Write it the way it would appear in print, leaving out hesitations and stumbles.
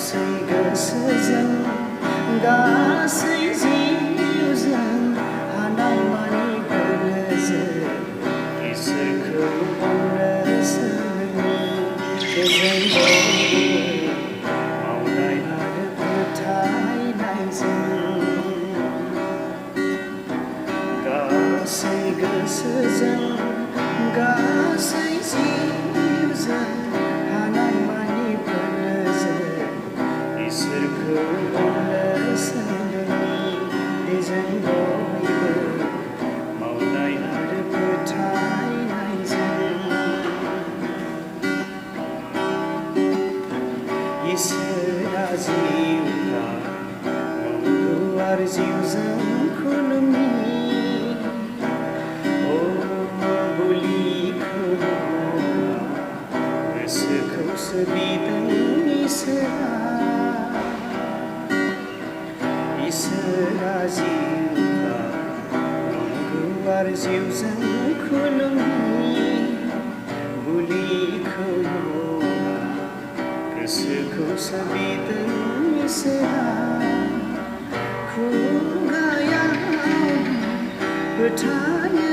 गासै गोसोजों गासै जिउजों हानाय मानि बोलोजों इसोरखौ अननो सोलोङो जों मावनाय आरो फोथायनायजों गासै गोसोजों गासै जिउजों हानाय मानि बोलोजों इसोरखौ अननो सोलोङो जों बयबो मावनाय आरो फोथायनायजों इसोरा जिउखा नंगौ आरो जिउजों खुलुमि गोसोखौसो बिदों इसोरा जिउखा नंगौ आरो जिउजों खुलुमि बुलिखौ गोसोखौसो बिदों इसोरा खुगायाव फोथाय